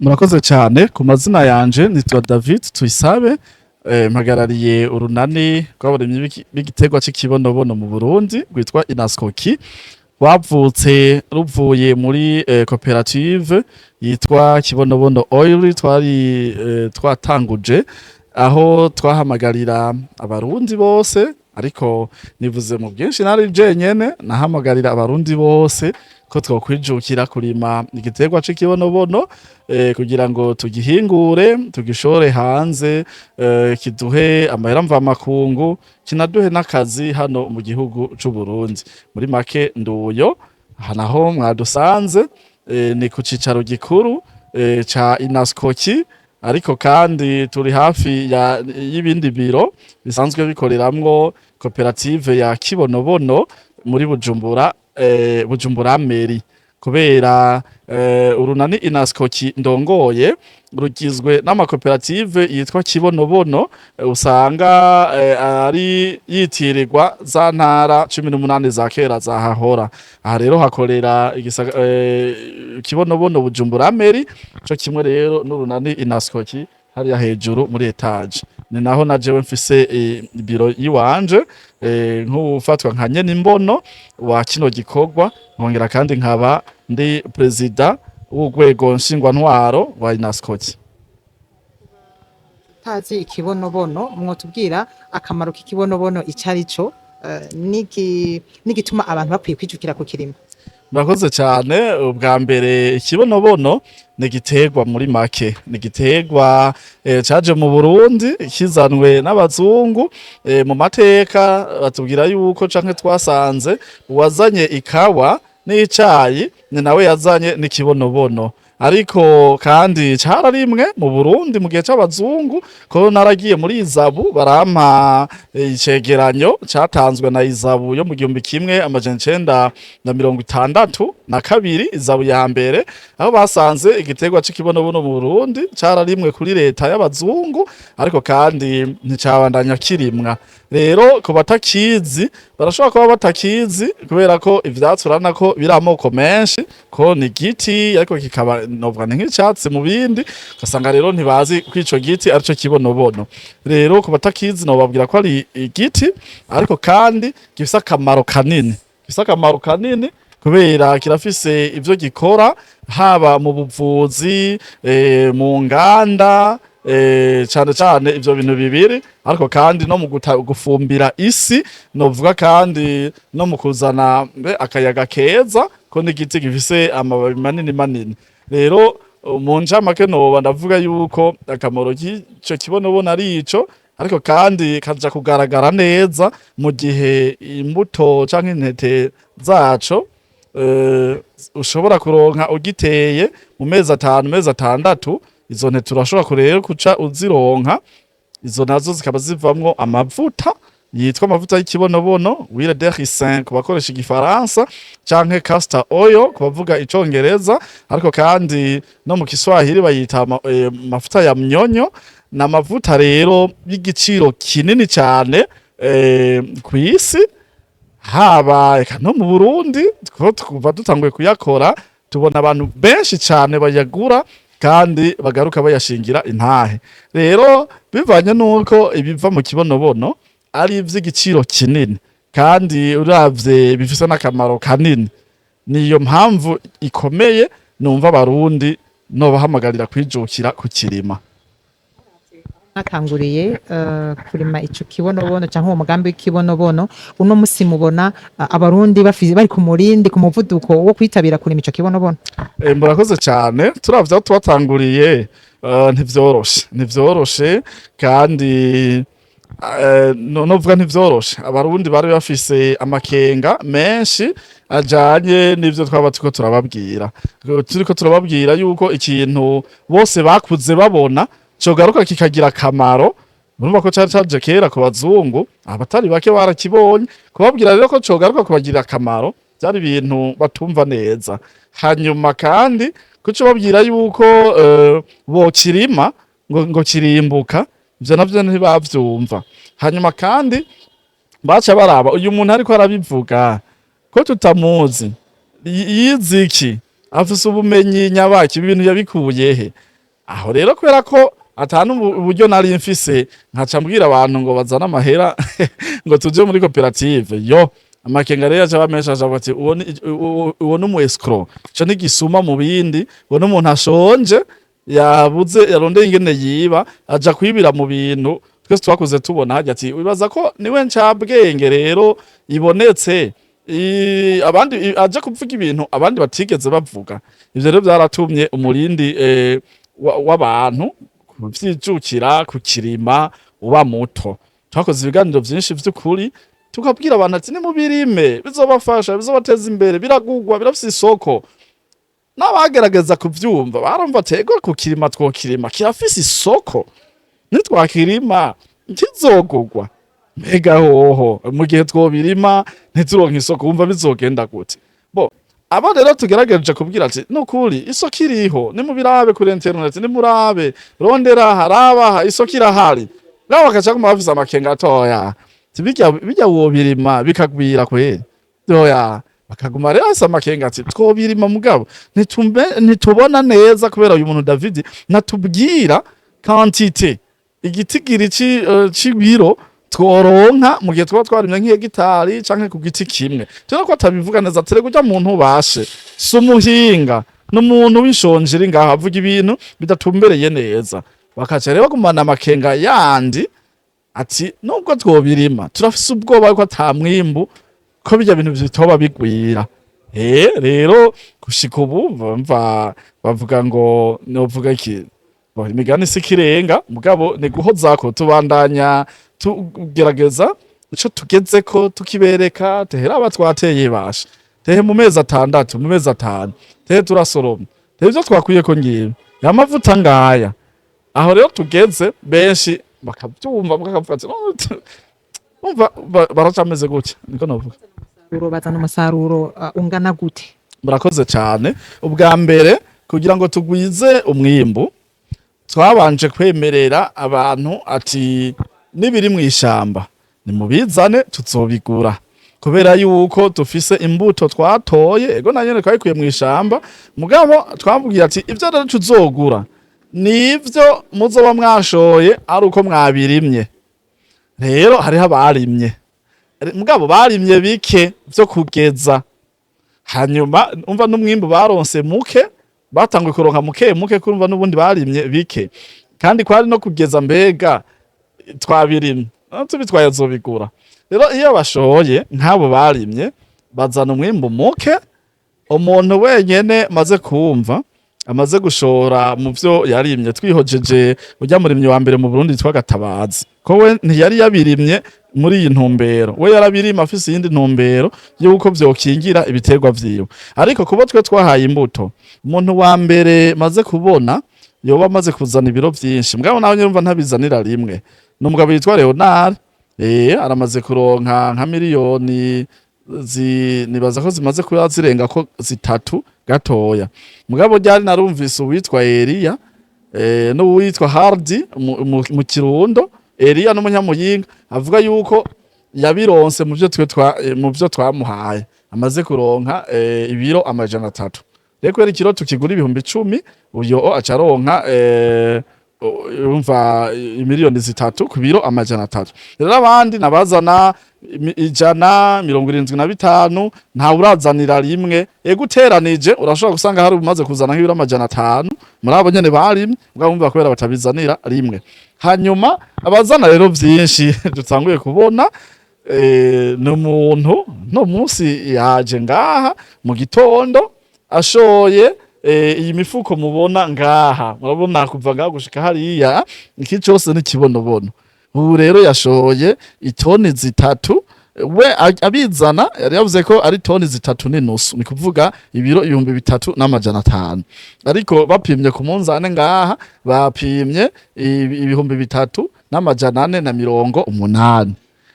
Murakoze cyane. Ku mazina yanje nitwa David Tuyisabe, mpagarariye urunani rw'abarimyi b'igiterwa c'ikibonobono mu Burundi rwitwa Inascoki. Rwavutse ruvuye muri koperative yitwa Kibonobono Oil twari twatanguje, aho twahamagarira Abarundi bose, ariko nivuze mu bwinshi, nari jenyene nahamagarira Abarundi bose ko twokwijukira kurima igiterwa c'ikibonobono kugira ngo tugihingure, tugishore hanze, kiduhe amahera mvamakungu, kinaduhe n'akazi hano mu gihugu c'u Burundi. Muri make nduyo. Aha naho mwadusanze ni ku cicaro gikuru ca Inascoki, ariko kandi turi hafi y'ibindi biro bisanzwe bikoreramwo koperative ya Kibonobono muri Bujumbura, Bujumbura Mairie, kubera urunani Inascoki ndongoye rugizwe n'amakoperative yitwa Kibonobono, usanga ari yitirirwa za ntara 18 za kera zahahora. Aha rero hakorera Kibonobono Bujumbura Mairie, co kimwe rero n'urunani Inascoki hariya hejuru muri étage. Ni naho na jewe mfise biro yiwanje, nk'ufatwa nka nyene imbono wa kino gikorwa, nkongera kandi nkaba ndi perezida w'urwego nshingwantwaro wa Inascoki. Tazi ikibonobono, mwotubwira akamaro k'ikibonobono ico ari co, n'igituma abantu bakwiye kwijukira kukirima? Murakoze cyane. Ubwa mbere, ikibonobono ni igiterwa, muri make ni igiterwa caje mu Burundi kizanwe n'abazungu. Mu mateka batubwira yuko canke twasanze uwazanye ikawa n'icayi ni nawe yazanye n'ikibonobono, ariko kandi cararimwe mu Burundi mu gihe c'abazungu, ko naragiye muri ISABU barampa icegeranyo catanzwe na ISABU yo mu 1962, ISABU ya mbere, aho basanze igiterwa c'ikibonobono mu Burundi cararimwe kuri leta y'abazungu, ariko kandi nticabandanya kirimwa. Rero ku batakizi, barashobora kuba batakizi kubera ko ivyatsi urabona ko biri amoko menshi, ko ni igiti ariko kikaba novuga ni nk'icatsi mu bindi, ugasanga rero ntibazi ko ico giti arico kibonobono. Rero ku batakizi nobabwira ko ari igiti, ariko kandi gifise akamaro kanini, gifise akamaro kanini kubera kirafise ivyo gikora haba mu buvuzi, mu nganda, cane cane ivyo bintu bibiri, ariko kandi no mu gufumbira isi, novuga kandi no mu kuzana mbe akayaga keza, ko n'igiti gifise amababi manini manini. Rero mu ncamake noba ndavuga yuko akamaro k'ico kibonobono ari ico, ariko kandi kaja kugaragara neza mu gihe imbuto canke intete zaco ushobora kuronka ugiteye mu mezi 5, mezi 6. Izo ntete urashobora rero kuca uzironka, izo nazo zikaba zivamwo amavuta yitwa amavuta y'ikibonobono, huile de ricin ku bakoresha igifaransa, canke castor oil ku bavuga icongereza, ariko kandi no mu Kiswahili bayita mafuta ya mnyonyo. Ni amavuta rero y'igiciro kinini cane kw'isi, haba eka no mu Burundi, ko kuva dutanguye kuyakora tubona abantu benshi cane bayagura kandi bagaruka bayashingira intahe. Rero bivanye nuko ibiva mu kibonobono ari ivy'igiciro kinini kandi uravye bifise n'akamaro kanini, niyo mpamvu ikomeye numva Abarundi nobahamagarira kwijukira kukirima. Mwatanguriye kurima ico kibonobono canke uwo mugambi w'ikibonobono, uno musi mubona Abarundi bari ku murindi, ku muvuduko wo kwitabira kurima ico kibonobono? Murakoze cyane. Turavye aho twatanguriye, ntivyoroshe, ntivyoroshe kandi novuga ntivyoroshe. Abarundi bari bafise amakenga menshi ajanye n'ivyo twaba turiko turababwira, turiko turababwira yuko ikintu bose bakuze babona cogaruka kikagira akamaro. Urumva ko cari caje kera ku bazungu, abatari bake barakibonye. Kubabwira rero ko cogaruka kubagirira akamaro byari ibintu batumva neza. Hanyuma kandi kuco babwira yuko bokirima ngo kirimbuka, ivyo navyo ntibavyumva. Hanyuma kandi baca baraba uyu muntu ariko arabivuga ko tutamuzi, yize iki, afise ubumenyi nyabaki, ibi bintu yabikuye he? Aho rero kubera ko atanu uburyo nari mfise, nkaca mbwira abantu ngo bazane amahera ngo tuje muri koperative, yo amakenga rero aca menshi, aca ati uwo ni umu escroc, ico ni gisuma mu bindi, uwo ni umuntu ashonje yabuze yarondeye ingene yiba, aja kwibira mu bintu twese twakuze tubona harya. Ati wibaza ko niwe ncabwenge rero ibonetse abandi aja kuvuga ibintu abandi batigeze bavuga. Ivyo rero vyaratumye umurindi w'abantu kuvyijukira kukirima uba muto. Twakoze ibiganiro vyinshi vy'ukuri, tukabwira abantu ati nimubirime, bizobafasha, bizobateza imbere, biragugwa, birafise isoko. N'abagerageza kuvyumva barumva ati ego, kukirima twokirima, kirafise isoko, nitwakirima ntizogugwa. Mbega hoho mu gihe twobirima ntituronke isoko, wumva bizogenda gute? Bo abo rero tugerageje kubwira ati nukuri isoko iriho, nimubirabe kuri internet, nimurabe, rondera, harabaha, isoko irahari. Nabo bakaca guma bafise amakenga atoya, bijya bijya wobirima bikagwira kweri? Oya. Bakaguma rero bafise amakenga ati twobirima mugabo ntitubona neza, kubera uyu muntu David natubwira quantité, igitigiri c'ibiro tworonka mu gihe twaba twarimye nk'ihegitari canke ku giti kimwe. Tubona ko atabivuga neza, terega urya muntu ubashe si umuhinga, n'umuntu w'inshonjeri ngaho avuga ibintu bidatumbereye neza. Bakaca rero bagumana amakenga yandi ati nubwo twobirima turafise ubwoba ko ata mwimbu, ko bijya bintu bitoba bigwira. Rero gushika ubu bumva bavuga ngo novuga iki? Bo, imigani si ikirenga, mugabo ni guhozako, tubandanya tugerageza ico tugezeko tukibereka. Tehera aba twateye basha, tehe mu mezi 6, mu mezi 5 tehe turasoroma, tehe ivyo twakuyeko ngibi amavuta ngaya. Aho rero tugeze benshi bakavyumva, bakavuga ati "Oh, umva baracameze gutya", niko novuga. Bazana umusaruro ungana gute? Murakoze cyane. Ubwa mbere, kugira ngo tugwize umwimbu, twabanje kwemerera abantu ati nibiri mu ishamba nimubizane, tuzobigura, kubera yuko dufise imbuto twatoye, ego na nyene twayikuye mu ishamba. Mugabo twabwiye ati ivyo rero tuzogura nivyo muzoba mwashoye ari uko mwabirimye. Rero hariho abarimye, mugabo barimye bike vyo kugeza hanyuma umva n'umwimbu baronse muke, batanguye kuronka muke muke, kurumva n'ubundi barimye bike kandi kwari no kugeza. Mbega twabirimye tubitwaye azobigura? Rero iyo bashoye nk'abo barimye bazana umwimbu muke. Umuntu wenyene maze kumva amaze gushora mu vyo yarimye, twihojeje urya murimyi wa mbere mu Burundi yitwa Gatabazi, ko we ntiyari yabirimye muri iyi ntumbero, we yarabirima afise iyindi ntumbero y'uko vyokingira ibiterwa vyiwe. Ariko kuba twe twahaye imbuto, umuntu wa mbere maze kubona yoba amaze kuzana ibiro vyinshi, mugabo nawe nyumva ntabizanira rimwe, ni umugabo yitwa Leonard. Aramaze kuronka nka miliyoni nibaza ko zimaze kuba zirenga ko 3 gatoya. Mugabo ryari narumvise uwitwa Elia n'uwitwa Hardi mu Kirundo. Elia n'umunyamuyinga avuga yuko yabironse mu byo twe mu byo twamuhaye, amaze kuronka ibiro 300. Rero kubera ikiro tukigura 10.000, uyo aca aronka umva 3 miliyoni ku biro 300. Rero abandi nabazana 175, ntawe urazanira rimwe. Ego, uteranije urashobora gusanga hari umaze kuzana nk'ibiro 500 muri abo nyene barimye, mugabo wumva kubera batabizanira rimwe. Hanyuma abazana rero vyinshi dutanguye kubona ni umuntu no munsi yaje ngaha mu gitondo ashoye iyi mifuko mubona ngaha. Murabona kuva ngaha gushika hariya, iki cose ni kibonobono. Ubu rero yashoye itoni 3. We abizana yari yavuze ko ari toni 3.5, ni kuvuga ibiro 3500, ariko bapimye ku munzane ngaha bapimye 3480.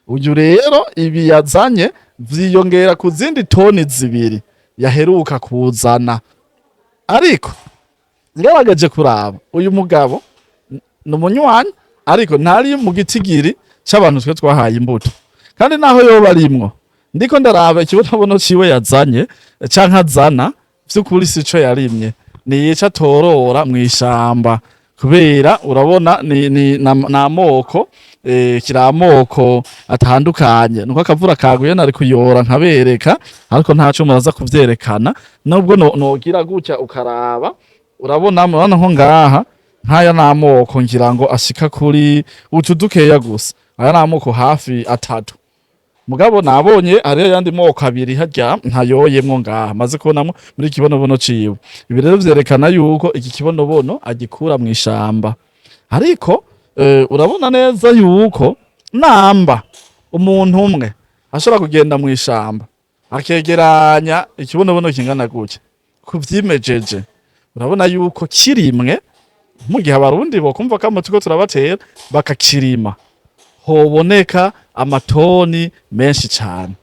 Uyu rero ibi yazanye vyiyongera ku zindi toni 2 yaheruka kuzana. Ariko ngerageje kuraba, uyu mugabo ni umunywanyi, ariko ntari mu gitigiri c'abantu twe twahaye imbuto. Kandi naho yoba arimwo, ndiko ndaraba ikibonobono ciwe yazanye canke azana, vy'ukuri sico yarimye, niyica atorora mw'ishamba. Kubera urabona ni amoko, kiri amoko atandukanye. Nuko akavura kaguye nari kuyora nkabereka, ariko ntaco muraza kuvyerekana. Nubwo nogira gutya ukaraba, urabona, murabona nko ngaha nk'aya ni amoko ngira ngo ashika kuri utu dukeya gusa. Aya ni amoko hafi atatu, mugabo nabonye hariyo ayandi moko abiri harya ntayoyemwo ngaha maze kubonamwo muri kibonobono ciwe. Ibi rero vyerekana yuko iki kibonobono agikura mw'ishamba, ariko urabona neza yuko namba umuntu umwe ashobora kugenda mw'ishamba akegeranya ikibonobono kingana gutya kuvyimejeje, urabona yuko kirimwe mu gihe Abarundi bokumva ko amatiko turabatera bakakirima, hoboneka amatoni menshi cane.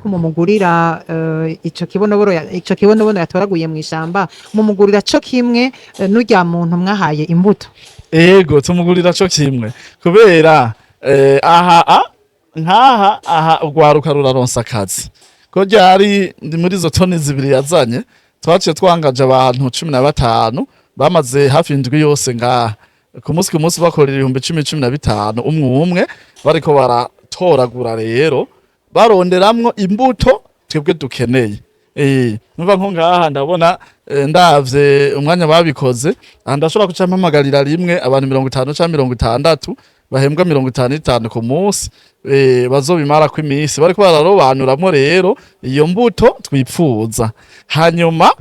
Ko mumugurira ico kibonobono yatoraguye mw'ishamba, mumugurira co kimwe n'urya muntu mwahaye imbuto? Ego, tumugurira co kimwe, kubera aha nkaha aha urwaruka ruraronsa akazi. Ko ryari ndi muri izo toni 2 yazanye, twaciye twangaje abantu 15 bamaze hafi indwi yose ngaha, ku munsi ku munsi bakorera 10,000, 15,000 umwe umwe, bariko baratoragura rero baronderamwo imbuto twebwe dukeneye. Numva nko ngaha ndabona, ndavye umwanya babikoze aha, ndashobora guca mpamagarira rimwe abantu 50 canke 60 bahembwa 55 ku munsi, bazobimarako imisi bariko bararobanuramwo rero iyo mbuto twipfuza. Hanyuma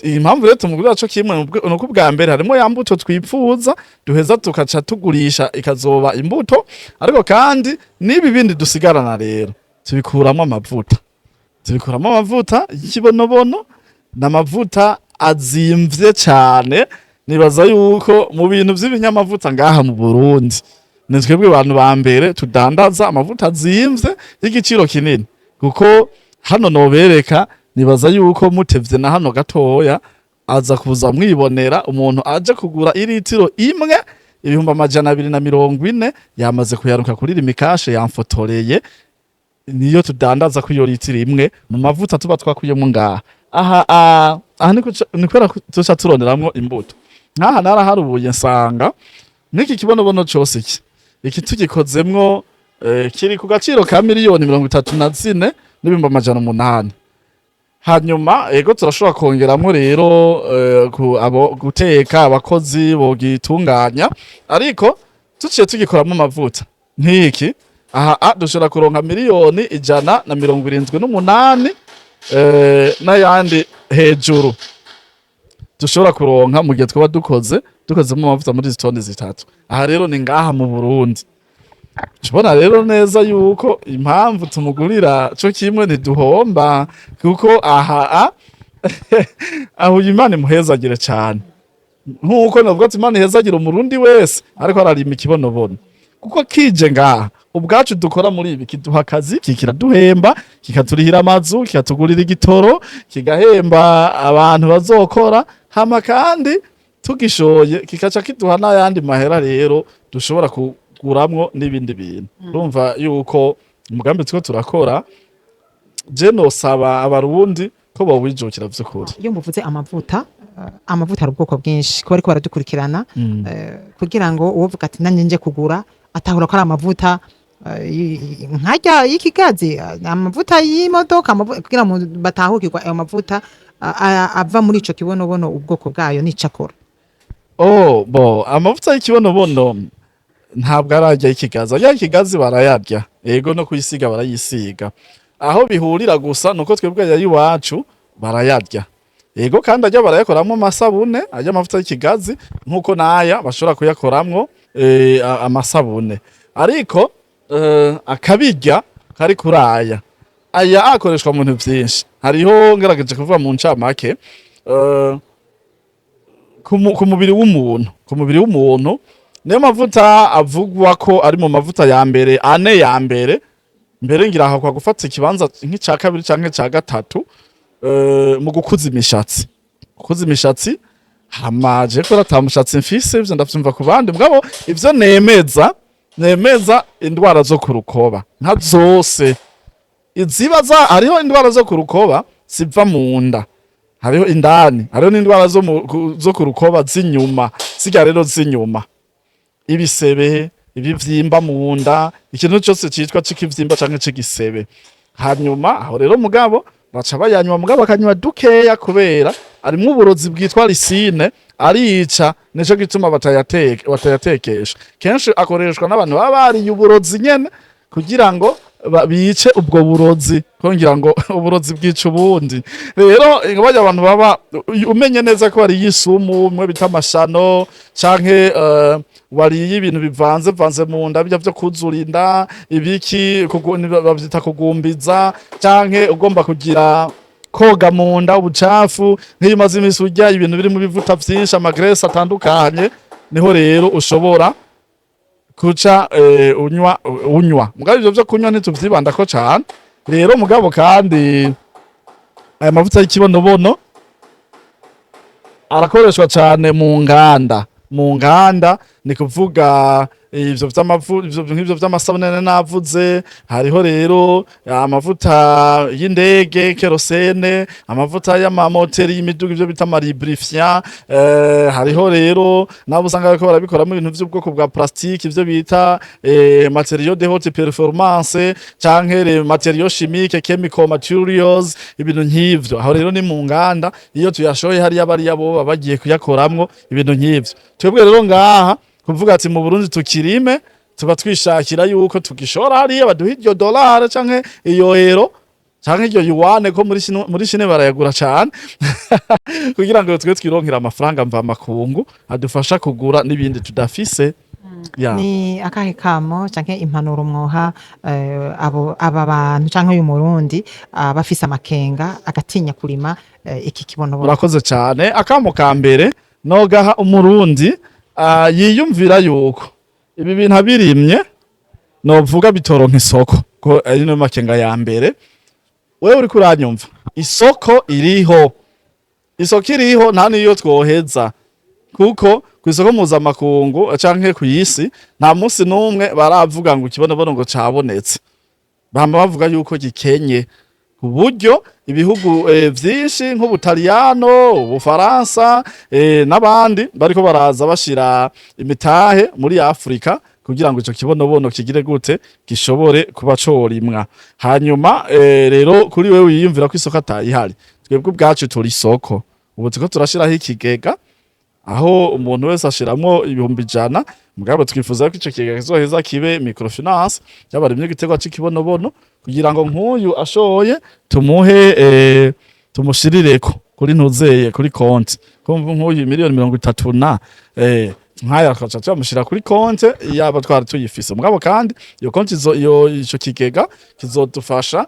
impamvu rero tumugurira co kimwe nuko ubwa mbere harimo ya mbuto twipfuza duheza tukaca tugurisha ikazoba imbuto, ariko kandi n'ibi bindi dusigarana rero tubikuramwo amavuta, tubikuramo amavuta y'ikibonobono. Ni amavuta azimvye cane. Nibaza yuko mu bintu vy'ibinyamavuta ngaha mu Burundi ni twebwe bantu ba mbere tudandaza amavuta azimvye y'igiciro kinini, kuko hano nobereka, nibaza yuko mutevye na hano gatoya aza kuza mwibonera umuntu aje kugura iritiro imwe 240,000 yamaze kuyaruka kuri Lumicash yamfotoreye. Niyo tudandaza ko iyo litiro imwe mu mavuta tuba twakuyemo ngaha. Aha aha ni kubera ko tuca turonderamwo imbuto. Nkaha naraharuye nsanga n'iki kibonobono cose iki tugikozemwo, kiri ku gaciro ka 34,800,000. Hanyuma ego turashobora kongeramwo rero abo guteka, abakozi bogitunganya, ariko tuciye tugikoramo amavuta nk'iki aha dushobora kuronka 178,000,000 n'ayandi hejuru dushobora kuronka mu gihe twaba dukozemo amavuta muri izi toni 3. Aha rero ni ngaha mu Burundi. Tubona rero neza yuko impamvu tumugurira co kimwe ntiduhomba, kuko aha aho Imana imuhezagire cane, nkuko navuga ati Imana ihezagire Umurundi wese ariko ararima ikibonobono, kuko kije ngaha ubwacu dukora muri ibi kiduha akazi, kikiraduhemba, kikaturihira amazu, kikatugurira igitoro, kigahemba abantu bazokora. Hama kandi tugishoye kikaca kiduha n'ayandi mahera rero dushobora kuguramwo n'ibindi bintu. Urumva yuko umugambi turiko turakora, je nosaba Abarundi ko bowijukira vy'ukuri. Iyo muvuze amavuta, amavuta hari ubwoko bwinshi kuba ariko baradukurikirana, kugira ngo uwovuga ati nanjye nje kugura atahura ko ari amavuta nkarya y'ikigazi, amavuta y'imodoka, kugira ngo batahukirwa ayo mavuta ava muri ico kibonobono, ubwoko bwayo n'ico akora. Oh, bo amavuta y'ikibonobono ntabwo ararya y'ikigazi. Arya y'ikigazi barayarya, ego, no kuyisiga barayisiga. Aho bihurira gusa nuko twebwe aya y'iwacu barayarya, ego, kandi arya barayakoramwo amasabune. Arya amavuta y'ikigazi nkuko naya bashobora kuyakoramwo amasabune, ariko akabirya kari kuri aya akoreshwa mu bintu vyinshi. Hariho, ngerageje kuvuga mu ncamake, ku mubiri w'umuntu, niyo mavuta avugwa ko ari mu mavuta ya mbere ane ya mbere mbere, ngira aho kwa gufata ikibanza nk'ica kabiri canke ca gatatu, mu gukuza imishatsi. Gukuza imishatsi, hamaje ko ata mushatsi mfise, ivyo ndavyumva ku bandi, mugabo ivyo nemeza indwara zo ku rukoba nka zose iziba za, hariho indwara zo ku rukoba ziva mu nda. Hariho indani, hariho n'indwara zo ku rukoba z'inyuma. Zirya rero z'inyuma, ibisebe, ibivyimba mu nda, ikintu cyose citwa c'ikivyimba canke c'igisebe. Hanyuma aho rero mugabo baca bayanywa, mugabo bakanywa dukeya kubera arimwo uburozi bwitwa ricine, arica. Nico gituma batayatekesha. Kenshi akoreshwa n'abantu baba bariye uburozi nyene kugira ngo bice ubwo burozi, kugira ngo uburozi bwica ubundi. Rero bajya abantu baba umenye neza ko bariye isumu, mwe bita amashano, canke wariye ibintu bivanze vanze mu nda, bijya vyo kuzura inda, ibiki, bavyita kugumbiza, canke ugomba kugira koga mu nda ubucafu, nk'iyo umaze imisi urya ibintu biri mu bivuta vyinshi, ama graisses atandukanye, niho rero ushobora kuca unywa. Mugabo ivyo vyo kunywa ntituvyibandako cane rero. Mugabo kandi aya mavuta y'ikibonobono arakoreshwa cane mu nganda. Mu nganda ni kuvuga ivyo vy'amavu, ivyo nk'ivyo vy'amasabune navuze. Hariho rero amavuta y'indege, kérosène, amavuta y'amamoteri y'imiduga, ivyo bita ama lubrifiants. Hariho rero nabo usanga bariko barabikoramo ibintu vy'ubwoko bwa plastique, ivyo bita matériaux de haute performance canke les matériaux chimiques, chemical materials, ibintu nk'ivyo. Aho rero ni mu nganda, iyo tuyashoye hariya, bariya bo baba bagiye kuyakoramwo ibintu nk'ivyo. Twebwe rero ngaha kuvuga ati mu Burundi tukirime, tuba twishakira yuko tugishora hariya baduha iryo dolari canke iyo euro canke iryo yuan, ko muri Chine barayagura cane, kugira ngo twe twironkera amafaranga mva makungu adufasha kugura n'ibindi tudafise ya. Ni akahe kamo canke impanuro mwoha abo aba bantu canke uyu Murundi aba afise amakenga, agatinya kurima iki kibonobono? Urakoze cane. Akamo ka mbere nogaha Umurundi yiyumvira yuko ibi bintu abirimye novuga bitoronka isoko, ko ari no makenga ya mbere. Wewe uriko uranyumva, isoko iriho, isoko iriho, nta niyo twoheza, kuko ku isoko mpuzamakungu canke ku isi nta munsi n'umwe baravuga ngo ikibonobono ngo cabonetse. Bama bavuga yuko gikenye, ku buryo ibihugu vyinshi nk'Ubutaliyano, Ubufaransa n'abandi bariko baraza bashira imitahe muri Afrika kugira ngo ico kibonobono kigire gute, gishobore kuba corimwa. Hanyuma rero kuri wewe wiyumvira ko isoko atayihari, twebwe ubwacu turi isoko. Ubu turiko turashiraho ikigega aho umuntu wese ashiramwo 100,000. Mugabo twifuza ko ico kigega kizoheza kibe microfinance y'abarimyi igiterwa c'ikibonobono, kugira ngo nk'uyu ashoye tumuhe tumushirireko kuri ntuzeye kuri konti. Kumva nk'uyu miliyoni 30 na nk'aya tukaca tuyamushira kuri konte yaba twari tuyifise. Mugabo kandi iyo konti iyo ico kigega kizodufasha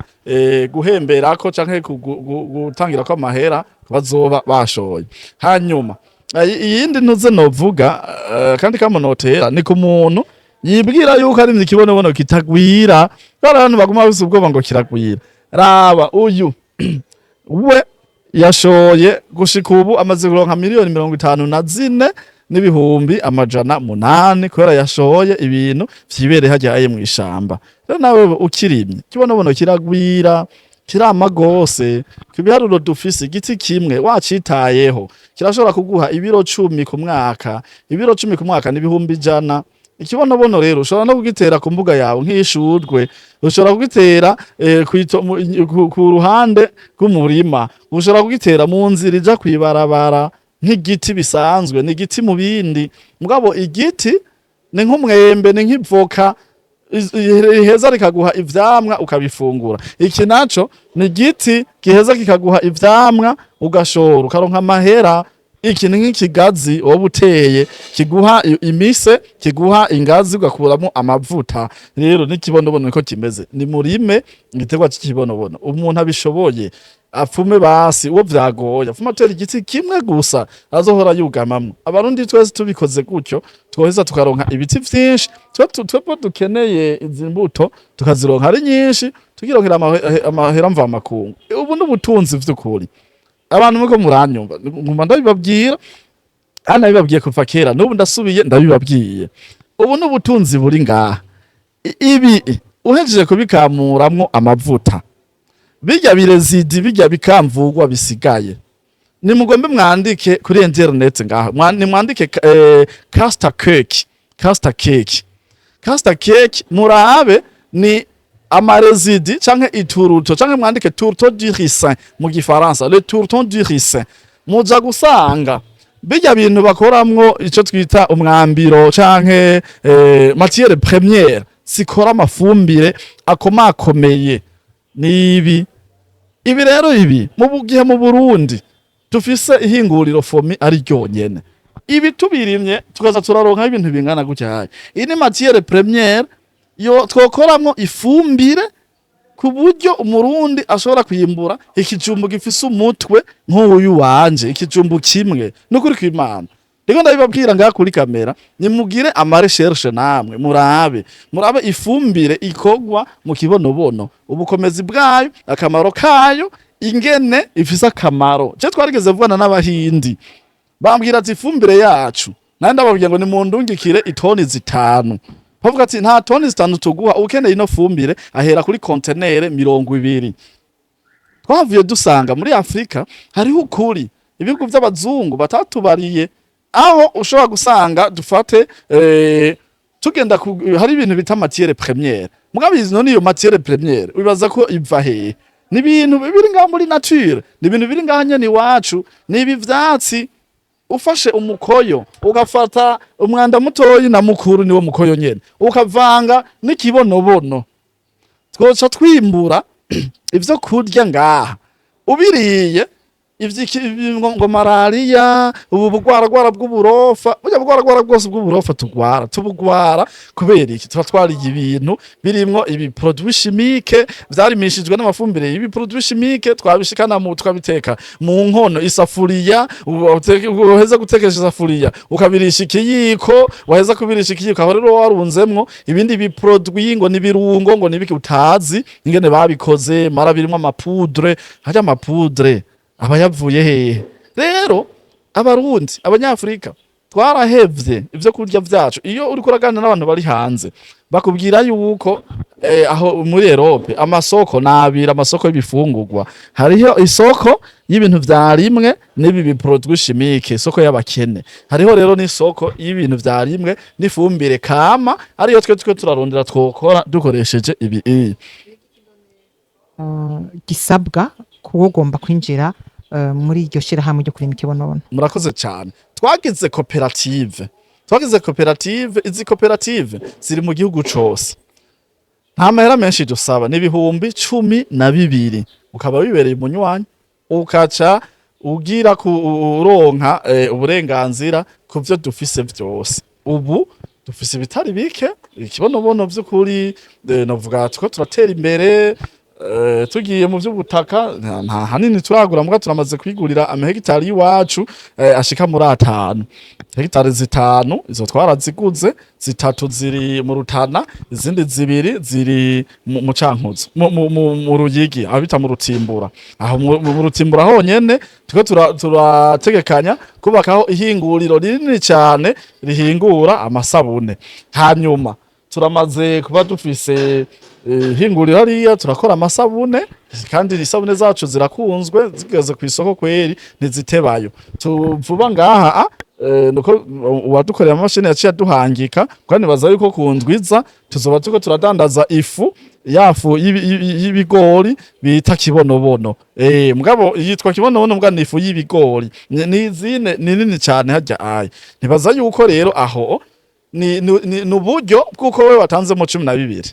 guhemberako canke gutangirako amahera bazoba bashoye. Hanyuma iyindi ntuze novuga kandi kamunotera ni ku muntu yibwira yuko ari ikibonobono kitagwira. Bari abantu baguma bafise ubwoba ngo kiragwira. Raba uyu we yashoye, gushika ubu amaze kuronka 54,800,000 kubera yashoye ibintu vyibereye harya mw'ishamba. Rero nawe ukirimye, ikibonobono kiragwira, kirama gose. Ku biharuro dufise, igiti kimwe wacitayeho kirashobora kuguha ibiro 10 ku mwaka. Ibiro 10 ku mwaka ni 100,000. Ikibonobono rero ushobora no kugitera ku mbuga yawe nk'ishurwe, ushobora kugitera ku ruhande rw'umurima, ushobora kugitera mu nzira ija kwibarabara nk'igiti bisanzwe. Ni igiti mu bindi, mugabo igiti ni nk'umwembe, ni nk'ivoka riheza rikaguha ivyamwa ukabifungura. Iki naco ni igiti giheza kikaguha ivyamwa, ugashora ukaronka amahera. Iki ni nk'ikigazi woba uteye kiguha imise, kiguha ingazi, ugakuramo amavuta. Rero n'ikibonobono niko kimeze. Ni murime igiterwa c'ikibonobono. Umuntu abishoboye apfume, basi uwo vyagoye apfume atera igiti kimwe gusa azohora yugamamwo. Abarundi twese tubikoze gutyo, twoheza tukaronka ibiti vyinshi. Twebwe dukeneye izi mbuto tukazironka ari nyinshi, tukironkera amahera mvamakungu. Ubu n'ubutunzi vy'ukuri. Abantu muko muranyumva, nguma ndabibabwira kandi nabibabwiye kuva kera, n'ubu ndasubiye ndabibabwiye. Ubu n'ubutunzi buri ngaha. Ibi uhejeje kubikamuramwo amavuta, bijya bi résidus, bijya bikamvugwa bisigaye. Nimugombe mwandike kuri internet ngaha. Nimwandike castor cake, castor cake, castor cake, murabe ni ama résidus canke ituruto, canke mwandike tourteau du ricin mu gifaransa, le tourteau du ricin. Muza gusanga bijya bintu bakoramwo ico twita umwambiro canke matière première zikora amafumbire akomakomeye. Nibi ibi rero, ibi mu gihe mu Burundi dufise ihinguriro FOMI ari ryonyene, ibi tubirimye tukaza turaronka ibintu bingana gutya. Iyi ni matière première yo twokoramwo ifumbire ku buryo Umurundi ashobora kwimbura ikijumbu gifise umutwe nk'uyu wanje, ikijumbu kimwe. Nukuri kw'Imana, ndiko ndabibabwira ngaha kuri kamera, nimugire ama recherches namwe, murabe ifumbire ikorwa mu kibonobono, ubukomezi bwayo, akamaro kayo, ingene ifise akamaro. Je twarigeze vugana n'Abahindi, bambwira ati ifumbire yacu, nandi ndababwira ngo nimundungikire itoni 5. Bavuga ati nta toni 5 tuguha, ukeneye ino fumbire ahera kuri kontenere 20. Twavuye dusanga muri Afrika hariho ukuri ibihugu by'abazungu batatubariye, aho ushobora gusanga dufate tugenda hari ibintu bita matière première. Mugabo izi none iyo matière première wibaza ko iva hehe? Ni ibintu biri ngaha muri nature, ni ibintu biri ngaha nyene iwacu, ni ibi vyatsi. Ufashe umukoyo, ugafata umwanda mutoyi na mukuru, niwo mukoyo nyene, ukavanga n'ikibonobono, twoca twimbura ivyo kurya ngaha. Ubiriye ngo malariya, ubu bugwaragwara bw'uburofa, burya bugwaragwara bwose bw'uburofa tugwara, tubugwara kubera iki? Tuba twariye ibintu birimwo ibi produits chimiques, vyarimishijwe n'amafumbire y'ibi produits chimiques, twabishikana mu tukabiteka mu nkono, isafuriya. Uheza gutekesha isafuriya, ukabirisha ikiyiko, waheza kubirisha ikiyiko, aho rero warunzemwo ibindi bi produits, ngo nibirungo, ngo nibiki utazi ingene babikoze, mara birimwo ama poudre. Harya ama poudre aba yavuye hehe? Rero Abarundi, Abanyafurika, twarahevye ivyo kurya vyacu. Iyo uriko uraganira n'abantu bari hanze, bakubwira yuko aho muri Europe amasoko nabira, amasoko y'ibifungurwa, hariho isoko y'ibintu vyarimwe n'ibi bi produits chimiques, isoko y'abakene. Hariho rero n'isoko y'ibintu vyarimwe n'ifumbire kama, ariyo twe turarondera twokora dukoresheje ibi. Gisabwa kuwo ugomba kwinjira muri iryo shirahamwe ryo kurima ikibonobono? Murakoze cyane. Twagize koperative, twagize koperative. Izi koperative ziri mu gihugu cose. Nta mahera menshi dusaba, ni 12,000, ukaba wibereye umunywanyi, ukaca ugira ku uronka uburenganzira ku vyo dufise vyose. Ubu dufise ibitari bike, ikibonobono vy'ukuri, novuga tuko turatera imbere. Tugiye mu vy'ubutaka, nta hanini turagura, muga turamaze kwigurira amahegitari y'iwacu ashika muri 5, hegitari 5. Izo twaraziguze, zitatu ziri mu Rutana, izindi zibiri ziri mu Cankuzo, mu Ruyigi, aho bita mu Rutimbura. Aho mu Rutimbura honyene turiko turategekanya kubakaho ihinguriro rinini cane rihingura amasabune. Hanyuma turamaze kuba dufise ihinguriro hariya, turakora amasabune, kandi isabune zacu zirakunzwe, zigeze ku isoko kweri ntizitebayo. Tuvuba ngaha nuko uwadukorera amamashini yaciye aduhangika, kandi nibaza yuko ku ndwiza tuzoba turiko turadandaza ifu yafu y'ibigori bita kibonobono. Mugabo yitwa kibonobono, mbwa ni ifu y'ibigori. Ni zine ni nini cyane harya aye. Nibaza yuko rero aho ni uburyo bw'uko we watanzemo 12,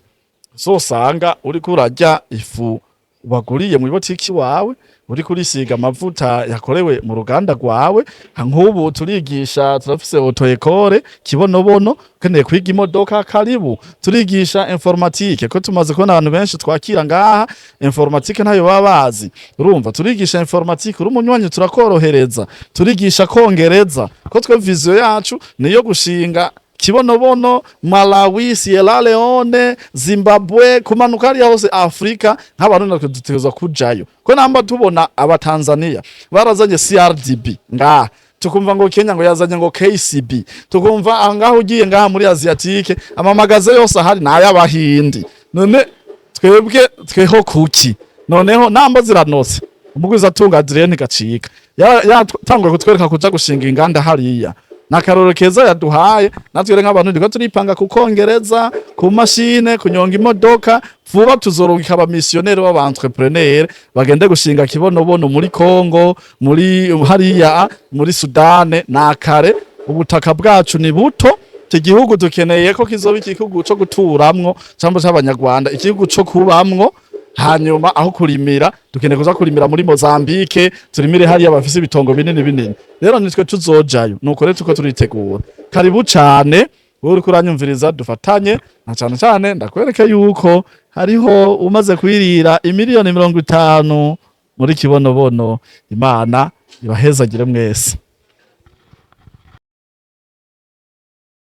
uzosanga uriko urarya ifu waguriye mu ibotiki wawe, uriko urisiga amavuta yakorewe mu ruganda rwawe. Nk'ubu turigisha, turafise auto école Kibonobono. Ukeneye kwiga imodoka, karibu. Turigisha informatique, ko tumaze kubona abantu benshi twakira ngaha informatique ntayo baba bazi. Urumva, turigisha informatique, uri umunywanyi turakorohereza. Turigisha kongereza, ko twe vision yacu niyo gushinga Kibonobono Malawi, Sierra Leone, Zimbabwe, kumanuka hariya hose Afrika. Nk'Abarundi natwe dutegerezwa kujayo, ko namba tubona Abatanzania barazanye CRDB ngaha, tukumva ngo Kenya ngo yazanye ngo KCB, tukumva aho ngaho ugiye ngaha muri Asiatique amamagaze yose ahari n'ay'Abahindi, none twebwe tweho kuki? Noneho namba ziranotse. Umugwizatunga Adrien Gacika yatanguye kutwereka kuja gushinga inganda hariya. N'akarorero keza yaduhaye. Natwe rero nk'abantu ndiko turipanga kukongereza ku mashine, kunyonga imodoka. Vuba tuzorungika abamisiyoneri b'aba entrepreneur bagende gushinga kibonobono muri Congo, muri hariya muri Sudane. Nakare ubutaka bwacu ni buto. Iki gihugu dukeneye ko kizoba igihugu co guturamwo, cyangwa c'Abanyarwanda, igihugu co kubamwo. Hanyuma aho kurimira, dukeneye kuza kurimira muri Mozambique, turimire hariya bafise ibitongo binini binini. Rero nitwe tuzojayo. Nuko rero tuko turitegura. Karibu cane wowe uriko uranyumviriza, dufatanye. Na cane cane ndakwereke yuko hariho umaze kwirira imiliyoni 50 muri kibonobono. Imana ibahezagire mwese.